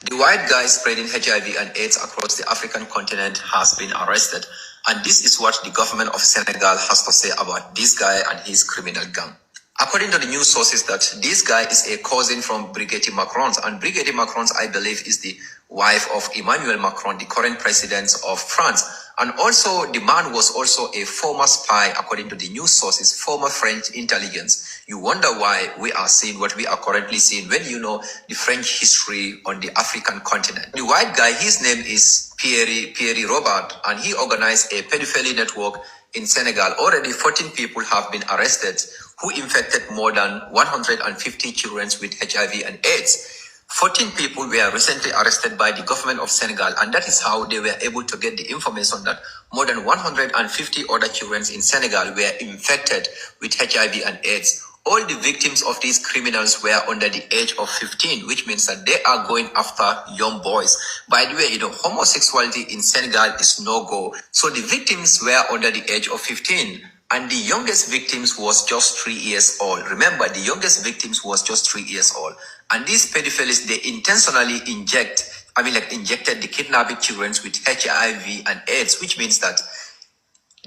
The white guy spreading H I V and AIDS across the African continent has been arrested. And this is what the government of Senegal has to say about this guy and his criminal gang. According to the news sources, that this guy is a cousin from Brigitte Macron's, and Brigitte Macron's, I believe, is the wife of Emmanuel Macron, the current president of France. And also, the man was also a former spy, according to the news sources, former French intelligence. You wonder why we are seeing what we are currently seeing when you know the French history on the African continent. The white guy, his name is Pierre, Pierre Robert, and he organized a pedophilia network in Senegal. Already fourteen people have been arrested who infected more than one hundred fifty children with H I V and AIDS. Fourteen people were recently arrested by the government of Senegal, and that is how they were able to get the information that more than one hundred fifty other children in Senegal were infected with H I V and AIDS. All the victims of these criminals were under the age of fifteen, which means that they are going after young boys. By the way, you know, homosexuality in Senegal is no go. So the victims were under the age of fifteen. And the youngest victims was just three years old. Remember, the youngest victims was just three years old. And these pedophiles, they intentionally inject, I mean, like, injected the kidnapping children with H I V and AIDS, which means that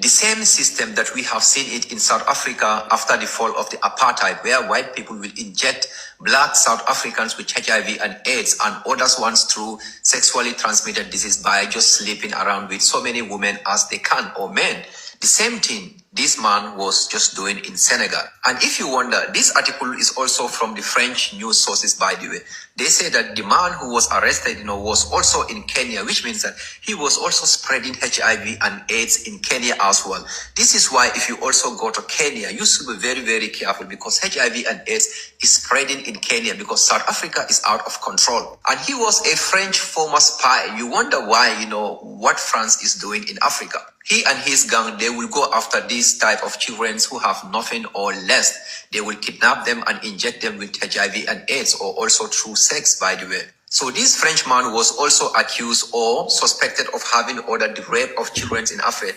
the same system that we have seen it in South Africa after the fall of the apartheid, where white people will inject black South Africans with H I V and AIDS and others ones through sexually transmitted disease by just sleeping around with so many women as they can, or men. The same thing this man was just doing in Senegal. And if you wonder, this article is also from the French news sources, by the way. They say that the man who was arrested, you know, was also in Kenya, which means that he was also spreading H I V and AIDS in Kenya as well. This is why if you also go to Kenya, you should be very, very careful, because H I V and AIDS is spreading in Kenya because South Africa is out of control. And he was a French former spy. You wonder why, you know, what France is doing in Africa. He and his gang, they will go after these type of children who have nothing or less. They will kidnap them and inject them with H I V and AIDS, or also through sex, by the way. So this Frenchman was also accused or suspected of having ordered the rape of children in Africa,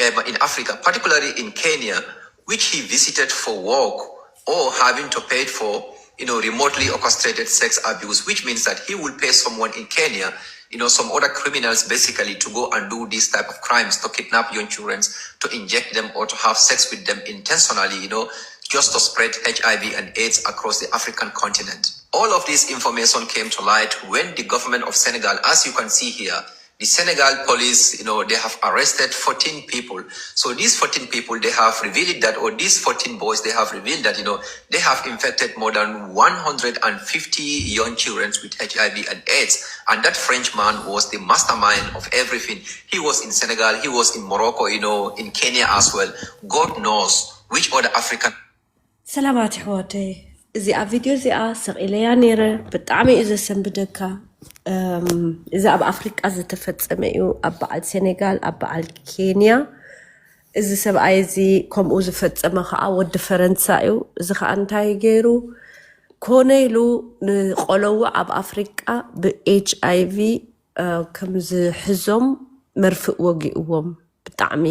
um, in Africa, particularly in Kenya, which he visited for work, or having to pay for, you know, remotely orchestrated sex abuse, which means that he will pay someone in Kenya, you know, some other criminals, basically, to go and do these type of crimes, to kidnap young children, to inject them, or to have sex with them intentionally, you know, just to spread H I V and AIDS across the African continent. All of this information came to light when the government of Senegal, as you can see here, the Senegal police, you know, they have arrested fourteen people. So these fourteen people, they have revealed that, or these fourteen boys, they have revealed that, you know, they have infected more than one hundred fifty young children with H I V and AIDS. And that Frenchman was the mastermind of everything. He was in Senegal, he was in Morocco, you know, in Kenya as well. God knows which other African ሰላማት ኣሕዋተይ፣ እዚኣ ቪድዮ እዚኣ ሰቒለያ ነይረ። ብጣዕሚ እዩ ዘሰንብደካ። እም፣ እዚ ኣብ ኣፍሪቃ ዝተፈጸመ እዩ፣ ኣብ በዓል ሴኔጋል፣ ኣብ በዓል ኬንያ። እዚ ሰብኣይ እዚ ከምኡ ዝፈጸመ ከዓ ወዲ ፈረንሳ እዩ። እዚ ከዓ እንታይ ገይሩ? ኮነ ኢሉ ንቆለውዕ ኣብ ኣፍሪቃ ብኤች ኣይ ቪ ከም ዝሕዞም መርፍእ ወጊእዎም። ብጣዕሚ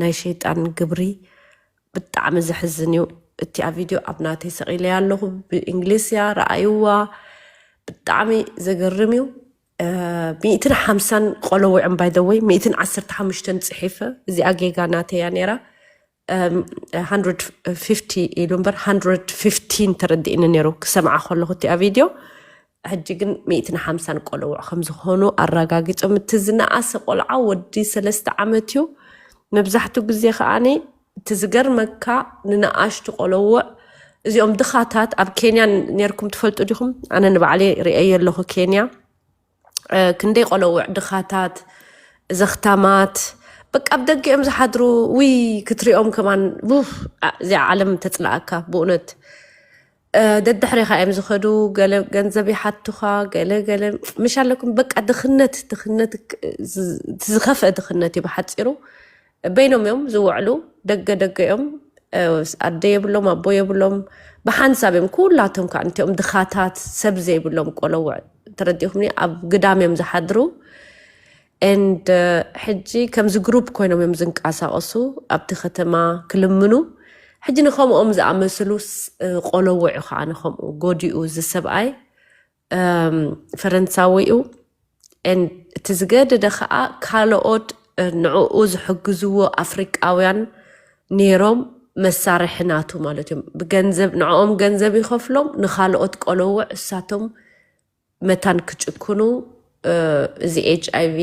ናይ ሸይጣን ግብሪ። ብጣዕሚ ዘሕዝን እዩ። እቲኣ ቪድዮ ኣብ ናተይ ሰቒለያ ኣለኹ፣ ብእንግሊዝ እያ፣ ረኣይዋ። ብጣዕሚ ዘገርም እዩ። ሚእትን ሓምሳን ቆለውዕን፣ ባይ ዘ ወይ፣ ሚእትን ዓሰርተ ሓሙሽተን ጽሒፈ። እዚኣ ጌጋ ናተይ እያ ነይራ። ሃንድረድ ፊፍቲ ኢሉ እምበር ሃንድረድ ፊፍቲን ተረዲእኒ ነይሩ ክሰምዓ ከለኹ እቲኣ ቪድዮ። ሕጂ ግን ሚእትን ሓምሳን ቆለውዕ ከም ዝኾኑ ኣረጋጊጾም። እቲ ዝነኣሰ ቆልዓ ወዲ ሰለስተ ዓመት እዩ። መብዛሕትኡ ግዜ ከኣኒ እቲ ዝገርመካ፣ ንነኣሽቱ ቆለውዕ እዚኦም ድኻታት፣ ኣብ ኬንያ ኔርኩም ትፈልጡ ዲኹም? ኣነ ንባዕለይ ርእየ ኣለኹ ኬንያ። እ፣ ክንደይ ቆለውዕ ድኻታት፣ ዘኽታማት፣ በቃ ኣብ ደገ እዮም ዝሓድሩ። ውይ፣ ክትሪኦም ከማን፣ ውፍ፣ ኣ-፣ እዚኣ ዓለም ተጽልኣካ ብእውነት። እ፣ ደድሕሬኻ እዮም ዝኸዱ፣ ገለ ገንዘብ ይሓቱኻ፣ ገለ ገለ፣ ምሽ ኣለኩም፣ በቃ ድኽነት፣ ድኽነት ክ-፣ ዝ-፣ ዝኸፍአ ድኽነት እዩ ብሓጺሩ። በይኖም እዮም ዝውዕሉ፣ ደገ ደገ እዮም። እ፣ ኣደ የብሎም፣ ኣቦ የብሎም። ብሓንሳብ እዮም ኩላቶም፣ ከዓ እንቲኦም ድኻታት፣ ሰብ ዘይብሎም ቆለውዕ፣ ተረዲእኩምኒ፣ ኣብ ግዳም እዮም ዝሓድሩ። And ሕጂ ከምዚ ግሩፕ ኮይኖም እዮም ዝንቀሳቐሱ፣ ኣብቲ ከተማ ክልምኑ። ሕጂ ንከምኦም ዝኣመስሉ ስ-፣ ቆለውዕ እዩ ከዓ ንከምኡ ጎዲኡ እዚ ሰብኣይ። ፈረንሳዊ እዩ። እቲ ዝገደደ ከዓ ካልኦት ንዕኡ ዝሕግዝዎ ኣፍሪቃውያን ነይሮም መሳርሒ ናቱ ማለት እዮም። ብገንዘብ ንዕኦም ገንዘብ ይኸፍሎም፣ ንካልኦት ቆለውዕ እሳቶም መታን ክጭክኑ፣ እዚ ኤች ኣይ ቪ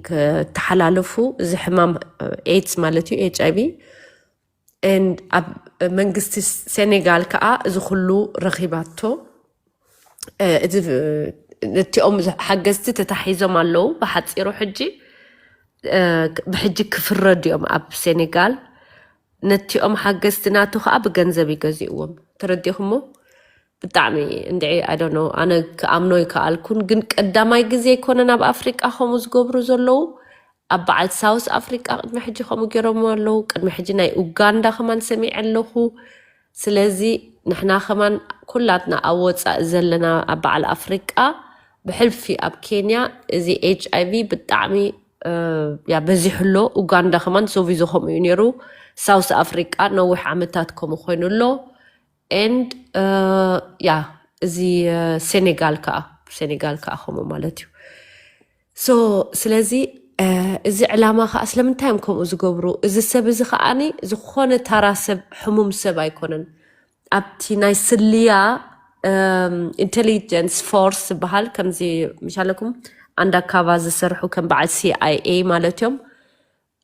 ክተሓላለፉ፣ እዚ ሕማም ኤድስ ማለት እዩ ኤች ኣይ ቪ። ኣብ መንግስቲ ሴኔጋል ከዓ እዚ ኩሉ ረኺባቶ። ነቲኦም ሓገዝቲ ተታሒዞም ኣለዉ። ብሓፂሩ ሕጂ ብሕጂ ክፍረዱ እዮም ኣብ ሴኔጋል። ነቲኦም ሓገዝቲ ናቱ ከዓ ብገንዘብ ይገዚእዎም። ተረዲኹሞ? ብጣዕሚ እንድዒ ኣዶኖ ኣነ ክኣምኖ ይከኣልኩን፣ ግን ቀዳማይ ግዜ ኣይኮነን ኣብ ኣፍሪቃ ከምኡ ዝገብሩ ዘለዉ። ኣብ በዓል ሳውስ ኣፍሪቃ ቅድሚ ሕጂ ከምኡ ገይሮም ኣለዉ። ቅድሚ ሕጂ ናይ ኡጋንዳ ከማን ሰሚዐ ኣለኹ። ስለዚ ንሕና ከማን ኩላትና ኣብ ወፃኢ ዘለና ኣብ በዓል ኣፍሪቃ ብሕልፊ ኣብ ኬንያ እዚ ኤች ኣይ ቪ ብጣዕሚ ያ በዚሑ ኣሎ። ኡጋንዳ ከማን ሶቪዞ ከምኡ እዩ ነይሩ። ሳውስ ኣፍሪቃ ነዊሕ ዓመታት ከምኡ ኮይኑ ኣሎ። ኤንድ ያ እዚ ሴኔጋል ከዓ ሴኔጋል ከዓ ከምኡ ማለት እዩ። ሶ ስለዚ እዚ ዕላማ ከዓ ስለምንታይ እዮም ከምኡ ዝገብሩ? እዚ ሰብ እዚ ከዓኒ ዝኾነ ታራ ሰብ ሕሙም ሰብ ኣይኮነን። ኣብቲ ናይ ስልያ ኢንቴሊጀንስ ፎርስ ዝበሃል ከምዚ ምሻለኩም ኣንዳካቫ ዝሰርሑ ከም በዓል ሲ ኣይ ኤ ማለት እዮም።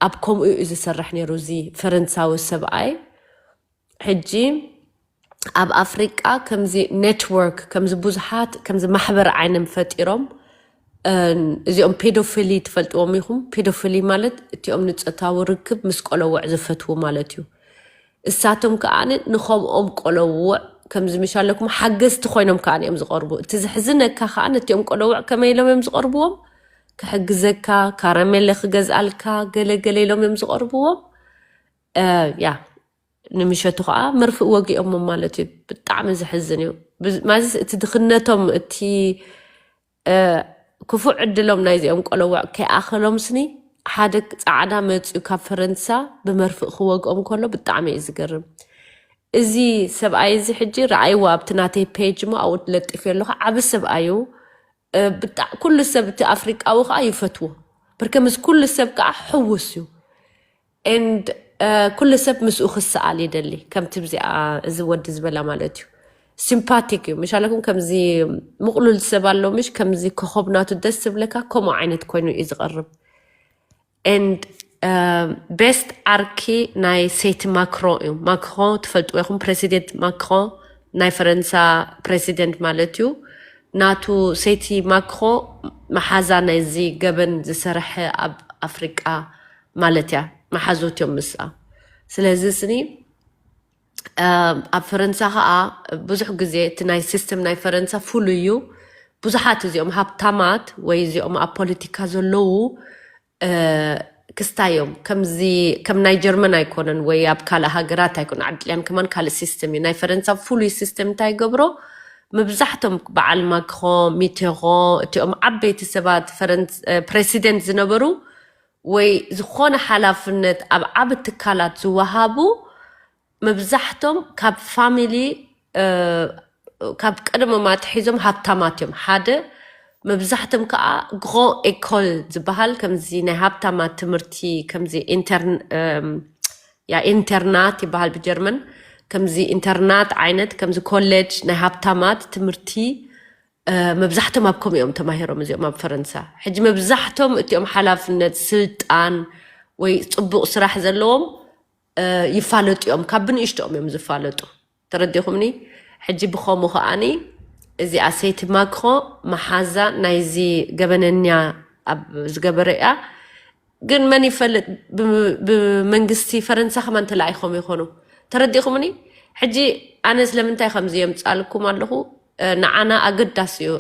ኣብ ከምኡ እዩ ዝሰርሕ ነይሩ እዚ ፈረንሳዊ ሰብኣይ። ሕጂ ኣብ ኣፍሪቃ ከምዚ ኔትወርክ ከምዚ ብዙሓት ከምዚ ማሕበር ዓይኖም ፈጢሮም እዚኦም ፔዶፊሊ ትፈልጥዎም ኢኹም። ፔዶፊሊ ማለት እቲኦም ንፆታዊ ርክብ ምስ ቆለውዕ ዝፈትዉ ማለት እዩ። እሳቶም ከዓ ንኸምኦም ቆለውዕ ከምዚ ምሻለኩም ሓገዝቲ ኮይኖም ከዓ እዮም ዝቐርቡ። እቲ ዝሕዝነካ ከዓ ነቲኦም ቆለውዕ ከመይ ኢሎም እዮም ዝቐርብዎም? ክሕግዘካ፣ ካረሜለ ክገዝኣልካ፣ ገለ ገለ ኢሎም እዮም ዝቐርብዎም። ያ ንምሸቱ ከዓ መርፍእ ወጊኦሞ ማለት እዩ። ብጣዕሚ ዝሕዝን እዩ። ማለትስ እቲ ድኽነቶም እቲ ክፉዕ ዕድሎም ናይዚኦም ቆለውዕ ከይኣኸሎም ስኒ ሓደ ፃዕዳ መፅኡ ካብ ፈረንሳ ብመርፍእ ክወግኦም ከሎ ብጣዕሚ እዩ ዝገርም። እዚ ሰብኣይ እዚ ሕጂ ረኣይዎ ኣብቲ ናተይ ፔጅ ሞ ኣብኡ ለጢፍ ኣለኹ። ዓብ ሰብኣዩ ኩሉ ሰብ እቲ ኣፍሪቃዊ ከዓ ይፈትዎ። ብርከ ምስ ኩሉ ሰብ ከዓ ሕውስ እዩ። ኤንድ ኩሉ ሰብ ምስኡ ክሰኣል ይደሊ ከምቲ ብዚኣ እዚ ወዲ ዝበላ ማለት እዩ። ሲምፓቲክ እዩ ምሻለኩም ከምዚ ምቕሉል ሰብ ኣሎ ምሽ ከምዚ ኮኸብ ናቱ ደስ ዝብለካ ከምኡ ዓይነት ኮይኑ እዩ ዝቐርብ። ኤንድ ቤስት ዓርኪ ናይ ሰይቲ ማክሮ እዩ። ማክሮ ትፈልጥዎ ኢኹም ፕሬሲደንት ማክሮ ናይ ፈረንሳ ፕሬሲደንት ማለት እዩ። ናቱ ሰይቲ ማክሮ መሓዛ ናይዚ ገበን ዝሰርሐ ኣብ ኣፍሪቃ ማለት እያ። መሓዙት እዮም ምስኣ። ስለዚ ስኒ ኣብ ፈረንሳ ከዓ ብዙሕ ግዜ እቲ ናይ ሲስተም ናይ ፈረንሳ ፍሉይ እዩ። ብዙሓት እዚኦም ሃብታማት ወይ እዚኦም ኣብ ፖለቲካ ዘለዉ ክስታዮም ከምዚ ከም ናይ ጀርመን ኣይኮነን ወይ ኣብ ካልእ ሃገራት ኣይኮነ ዓድልያን ከማን ካልእ ሲስተም እዩ። ናይ ፈረንሳ ፍሉይ ሲስተም እንታይ ይገብሮ? መብዛሕቶም በዓል ማክሮ ሚቴሮ እቲኦም ዓበይቲ ሰባት ፕሬሲደንት ዝነበሩ ወይ ዝኾነ ሓላፍነት ኣብ ዓብ ትካላት ዝወሃቡ መብዛሕቶም ካብ ፋሚሊ ካብ ቀደሞም ኣትሒዞም ሃብታማት እዮም። ሓደ መብዛሕቶም ከዓ ግሮ ኤኮል ዝበሃል ከምዚ ናይ ሃብታማት ትምህርቲ ከምዚ ኢንተርናት ይበሃል ብጀርመን ከምዚ ኢንተርናት ዓይነት ከምዚ ኮሌጅ ናይ ሃብታማት ትምህርቲ መብዛሕቶም ኣብ ከምኡ እዮም ተማሂሮም እዚኦም ኣብ ፈረንሳ። ሕጂ መብዛሕቶም እቲኦም ሓላፍነት ስልጣን ወይ ፅቡቕ ስራሕ ዘለዎም ይፋለጡ እዮም። ካብ ብንእሽትኦም እዮም ዝፋለጡ። ተረዲኹምኒ? ሕጂ ብኸሙ ከዓኒ እዚኣ ሰይቲ ማክሮ መሓዛ ናይዚ ገበነኛ ኣብ ዝገበረ እያ። ግን መን ይፈልጥ ብመንግስቲ ፈረንሳ ከማን ተላኢኾም ይኾኑ። ተረዲኹምኒ? ሕጂ ኣነ ስለምንታይ ከምዚ የምፃልኩም ኣለኹ? ንዓና ኣገዳሲ እዩ።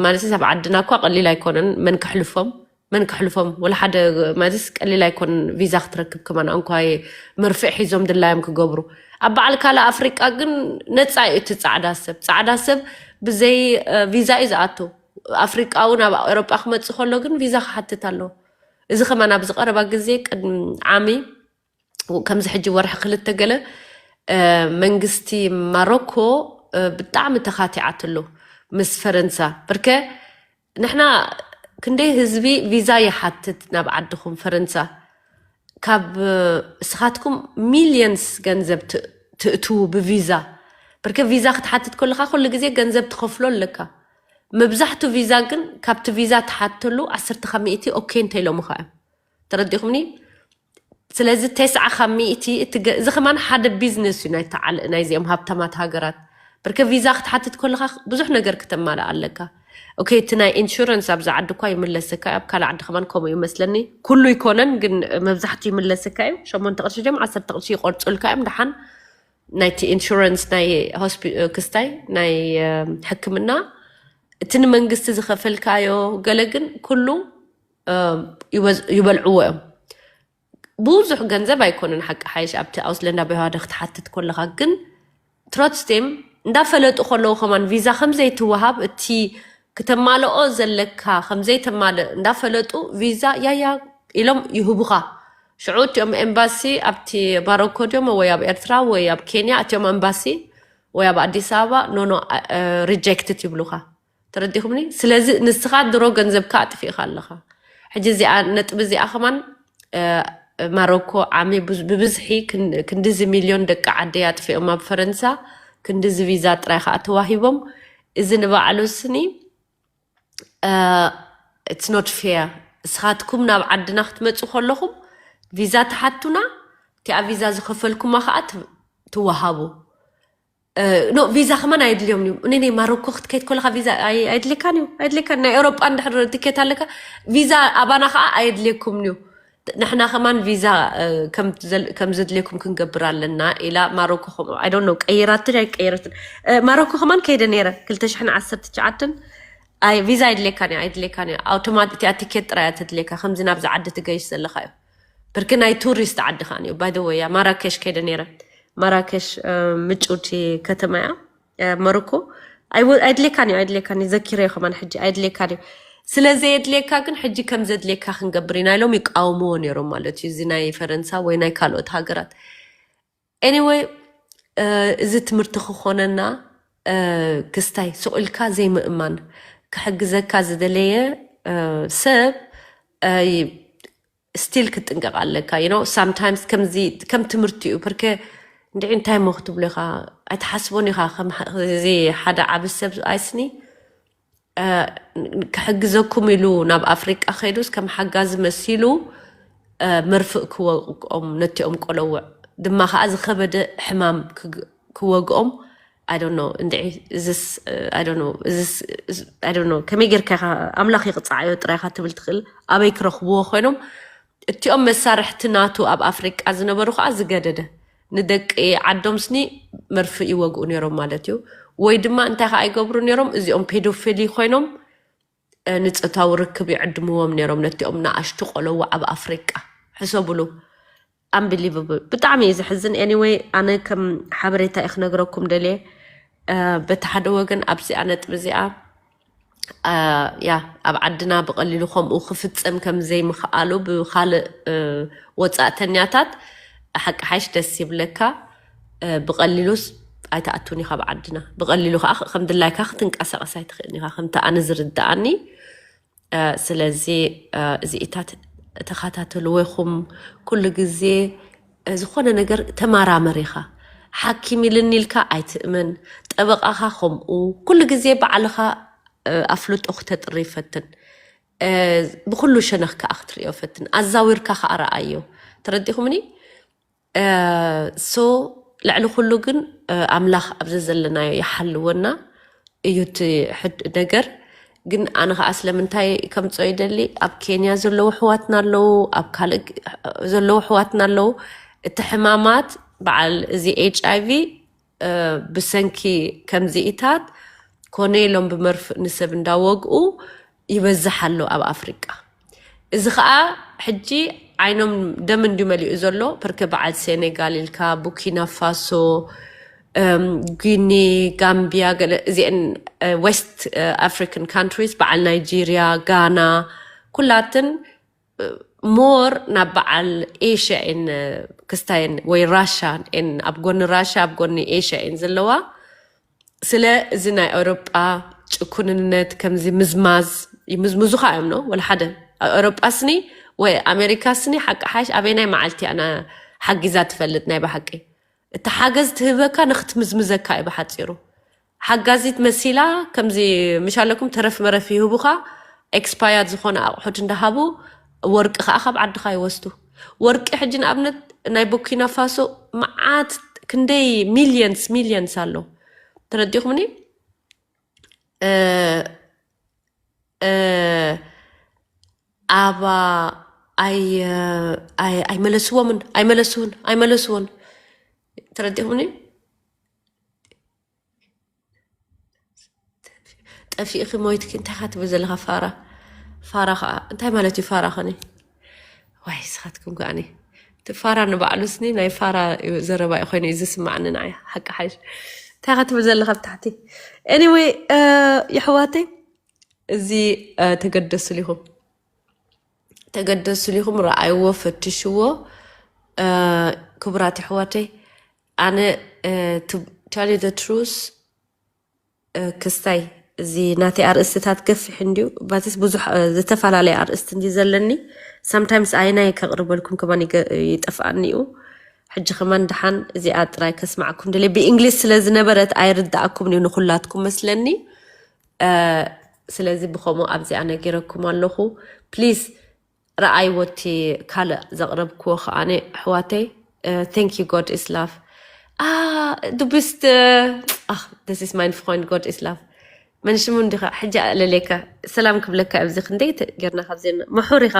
ማለት ኣብ ዓድና እኳ ቀሊል ኣይኮነን መን ክሕልፎም መን ክሕልፎም ወላ ሓደ ማለት ቀሊል ኣይኮን። ቪዛ ክትረክብ ከማን ኣንኳይ መርፍእ ሒዞም ድላዮም ክገብሩ ኣብ በዓል ካልእ ኣፍሪቃ ግን ነፃ እዩ እቲ ፃዕዳ ሰብ። ፃዕዳ ሰብ ብዘይ ቪዛ እዩ ዝኣቱ። ኣፍሪቃዊ ናብ ኤሮጳ ክመፅእ ከሎ ግን ቪዛ ክሓትት ኣለዎ። እዚ ከማን ኣብዚ ቀረባ ግዜ ቅድሚ ዓሚ ከምዚ ሕጂ ወርሒ ክልተ ገለ መንግስቲ ማሮኮ ብጣዕሚ ተኻቲዓትሉ። ምስ ፈረንሳ። ብርከ ንሕና ክንደይ ህዝቢ ቪዛ ይሓትት ናብ ዓድኹም ፈረንሳ? ካብ እስኻትኩም ሚልየንስ ገንዘብ ትእትዉ ብቪዛ። ብርከ ቪዛ ክትሓትት ከለካ ኩሉ ግዜ ገንዘብ ትኸፍሎ ኣለካ። መብዛሕቱ ቪዛ ግን ካብቲ ቪዛ ትሓተሉ ዓሰርተ ካብ ሚእቲ ኦኬ እንተኢሎምኻ እዮም። ተረዲኹምኒ? ስለዚ ተስዓ ካብ ሚእቲ እዚ ከማን ሓደ ቢዝነስ እዩ ናይዚኦም ሃብታማት ሃገራት። ብርከ ቪዛ ክትሓትት ከለካ ብዙሕ ነገር ክተማልእ ኣለካ። ኦኬ፣ እቲ ናይ ኢንሹረንስ ኣብዚ ዓዲ እኳ ይምለሰካ እዩ፣ ኣብ ካልእ ዓዲ ከማን ከምኡ እዩ መስለኒ። ኩሉ ይኮነን ግን መብዛሕቱ ይምለሰካ እዩ። ሸሞንተ ቅርሺ ድዮም ዓሰርተ ቅርሺ ይቆርፁልካ እዮም። ደሓን ናይቲ ኢንሹረንስ ናይ ክስታይ ናይ ሕክምና እቲ ንመንግስቲ ዝኸፈልካዮ ገለ ግን ኩሉ ይበልዕዎ እዮም። ብዙሕ ገንዘብ ኣይኮነን ሓቂ ሓይሽ ኣብቲ ኣውስለንዳ በዋደ ክትሓትት ከለካ ግን ትሮትስቴም እንዳፈለጡ ከለዉ ከማን ቪዛ ከምዘይትወሃብ እቲ ክተማልኦ ዘለካ ከምዘይተማልእ እንዳፈለጡ ቪዛ ያያ ኢሎም ይህቡኻ። ሽዑ እቲኦም ኤምባሲ ኣብቲ ማሮኮ ድዮም ወይ ኣብ ኤርትራ ወይ ኣብ ኬንያ እቲኦም ኤምባሲ ወይ ኣብ ኣዲስ ኣበባ ኖኖ ሪጀክትድ ይብሉኻ። ተረዲኹምኒ? ስለዚ ንስኻ ድሮ ገንዘብካ ኣጥፊእካ ኣለኻ። ሕጂ እዚኣ ነጥቢ እዚኣ ከማን ማሮኮ ዓሚ ብብዝሒ ክንድዚ ሚልዮን ደቂ ዓደይ ኣጥፊኦም ኣብ ፈረንሳ ክንድዚ ቪዛ ጥራይ ከዓ ተዋሂቦም። እዚ ንባዕሉ ስኒ it's not fair። እስኻትኩም ናብ ዓድና ክትመፁ ከለኹም ቪዛ ትሓቱና፣ እቲኣ ቪዛ ዝኸፈልኩማ ከዓ ትወሃቡ። ኖ ቪዛ ከማን ኣየድልዮም እዩ። እኔ ማሮኮ ክትከይድ ከለካ ቪዛ ኣይድልካን እዩ ኣይድልካን። ናይ ኤውሮጳ እንድሕር ትኬት ኣለካ ቪዛ ኣባና ከዓ ኣየድልየኩም እዩ። ንሕና ከማን ቪዛ ከም ዘድልየኩም ክንገብር ኣለና ኢላ ማሮኮ ከምኡ ኣይ ዶንት ኖ ቀይራትን ኣይቀየረትን። ማሮኮ ከማን ከይደ ነይረ ክልተ ሽሕን ዓሰርተ ትሽዓተን። ኣይ ቪዛ ኣይድልየካን እዩ ኣይድልየካን እዩ። ኣውቶማት እቲኣ ትኬት ጥራይ እያ ተድልየካ ከምዚ ናብዚ ዓዲ ትገይሽ ዘለካ እዩ። ብርክ ናይ ቱሪስት ዓዲ ከዓ እዩ ባይ ወይ ማራኬሽ ከይደ ነይረ። ማራኬሽ ምጭውቲ ከተማ እያ። መርኮ ኣይድሌካን እዩ ኣይድሌካን እዩ ዘኪረዮ ከማን ሕጂ ኣይድሌካን እዩ። ስለ ዘየድሌካ ግን ሕጂ ከም ዘድሌካ ክንገብር ኢና ኢሎም ይቃወምዎ ነይሮም ማለት እዩ። እዚ ናይ ፈረንሳ ወይ ናይ ካልኦት ሃገራት anyway እዚ ትምህርቲ ክኾነና ክስታይ ስቑኢልካ ዘይምእማን ክሕግዘካ ዝደለየ ሰብ ስቲል ክትጥንቀቕ ኣለካ። You know sometimes ከምዚ ከም ትምህርቲ እዩ ፕርከ እንድዒ እንታይ ሞ ክትብሉ ኢኻ ኣይትሓስቦን ኢኻ። እዚ ሓደ ዓብ ሰብ ኣይስኒ ክሕግዘኩም ኢሉ ናብ ኣፍሪቃ ከይዱስ ከም ሓጋዚ መሲሉ መርፍእ ክወቅኦም ነቲኦም ቆለውዕ ድማ ከዓ ዝኸበደ ሕማም ክወግኦም I don't know እንድዒ እዚስ I don't know እዚስ I don't know ከመይ ጌርካ ኢኻ ኣምላኽ ይቕጻዓዮ ጥራይካ ትብል ትኽእል። ኣበይ ክረኽብዎ ኮይኖም እቲኦም መሳርሕቲ ናቱ ኣብ ኣፍሪቃ ዝነበሩ ከዓ ዝገደደ ንደቂ ዓዶም ስኒ መርፍእ ይወግኡ ነይሮም ማለት እዩ። ወይ ድማ እንታይ ከዓ ይገብሩ ነይሮም እዚኦም ፔዶፊሊ ኮይኖም ንፆታዊ ርክብ ይዕድምዎም ነይሮም ነቲኦም ንኣሽቱ ቆለዎ ኣብ ኣፍሪቃ። ሕሰብሉ። Unbelievable ብጣዕሚ እዩ ዘሕዝን። Anyway ኣነ ከም ሓበሬታ እዩ ክነግረኩም ደልየ። በቲ ሓደ ወገን ኣብዚኣ ነጥቢ እዚኣ ያ ኣብ ዓድና ብቐሊሉ ከምኡ ክፍፀም ከም ዘይምኽኣሉ ብካልእ ወፃእተኛታት ሓቂ ሓይሽ ደስ ይብለካ። ብቐሊሉስ ኣይትኣቱን ኢኻ ኣብ ዓድና ብቐሊሉ ከዓ ከም ድላይካ ክትንቀሳቐስ ኣይትኽእልን ኢኻ ከምቲ ኣነ ዝርድኣኒ። ስለዚ እዚኢታት ተኸታተልዎ ኢኹም። ኩሉ ግዜ ዝኾነ ነገር ተመራመር ኢኻ። ሓኪም ኢልኒ ኢልካ ኣይትእመን። ጠበቓኻ ከምኡ ኩሉ ግዜ ባዕልኻ ኣፍልጦ ክተጥሪ ፈትን። ብኩሉ ሸነኽ ከዓ ክትሪኦ ፈትን። ኣዛዊርካ ከዓ ረኣዮ። ተረዲኹምኒ? so ልዕሊ ኩሉ ግን ኣምላኽ ኣብዚ ዘለናዮ ይሓልወና እዩ እቲ ሕድ ነገር። ግን ኣነ ከዓ ስለምንታይ ከምፅኦ ይደሊ ኣብ ኬንያ ዘለዉ ኣሕዋትና ኣለዉ ኣብ ካልእ ዘለዉ ኣሕዋትና ኣለዉ። እቲ ሕማማት በዓል እዚ ኤች ኣይቪ ብሰንኪ ከምዚኢታት ኮነ ኢሎም ብመርፍእ ንሰብ እንዳወግኡ ይበዝሕ ኣሎ ኣብ ኣፍሪቃ። እዚ ከዓ ሕጂ ዓይኖም ደም እንድዩ መሊኡ ዘሎ ፕርከ በዓል ሴኔጋል ኢልካ ቡኪና ፋሶ ጊኒ ጋምቢያ ገለ እዚአን west african countries በዓል ናይጄሪያ ጋና ኩላትን more ናብ በዓል ኤሽያ እየን ክስታየን ወይ ራሻ እየን ኣብ ጎኒ ራሻ ኣብ ጎኒ ኤሽያ እየን ዘለዋ። ስለ እዚ ናይ ኣውሮጳ ጭኩንነት ከምዚ ምዝማዝ ይምዝምዙኻ እዮም ነው ወላ ሓደ። ኣብ ኤውሮጳ ስኒ ወይ ኣሜሪካ ስኒ ሓቂ ሓሽ ኣበይ ናይ መዓልቲ ኣና ሓጊዛ ትፈልጥ ናይ ብሓቂ እቲ ሓገዝ ትህበካ ንክትምዝምዘካ እዩ ብሓፂሩ። ሓጋዚት መሲላ ከምዚ ምሻለኩም ተረፍ መረፍ ይህቡኻ። ኤክስፓየር ዝኾነ ኣቑሑት እንዳሃቡ ወርቂ ከዓ ካብ ዓድኻ ይወስዱ። ወርቂ ሕጂ ንኣብነት ናይ ቡርኪና ፋሶ መዓት ክንደይ ሚሊየንስ ሚሊየንስ ኣሎ ተረዲኹምኒ። ኣባ ኣይመለስዎምን ኣይመለስውን ኣይመለስውን ተረዲኹምኒ። ጠፊእኺ ሞይትኪ እንታይ ካ ትብል ዘለካ ፋራ? ፋራ ከዓ እንታይ ማለት እዩ ፋራ ከኒ? ዋይ ስኻትኩም ከኣኒ እቲ ፋራ ንባዕሉ ስኒ ናይ ፋራ ዘረባ ኮይኑ እዩ ዝስማዕኒ ንዓይ ሓቂ ሓይሽ እንታይ ካ ትብል ዘለካ ብታሕቲ? Anyway ይሕዋተይ እዚ ተገደስሉ ኢኹም ተገደስሉ ኢኹም ረኣይዎ ፈትሽዎ። ክቡራት ይሕዋተይ ኣነ tell you the truth ክስታይ እዚ ናተይ ኣርእስትታት ገፊሕ እንድዩ ባትስ ብዙሕ ዝተፈላለየ ኣርእስቲ እንዲ ዘለኒ sometimes ኣይናይ ከቕርበልኩም ከማን ይጠፍኣኒ እዩ። ሕጂ ከማን ደሓን እዚኣ ጥራይ ከስማዕኩም ደለ ብእንግሊዝ ስለ ዝነበረት ኣይርዳእኩም እዩ ንኩላትኩም መስለኒ። ስለዚ ብከምኡ ኣብዚኣ ነጊረኩም ኣለኹ። ፕሊዝ ረኣይዎ እቲ ካልእ ዘቕረብክዎ ከኣነ ኣሕዋተይ። Thank you God is love። Ah, du bist ah, das ist mein Freund, God is love። መን ሽሙ እንዲኻ ሕጂ ኣለለካ ሰላም ክብለካ ኣብዚ ክንደይ ጌርና ካብ ዜና ምሑር ኢኻ።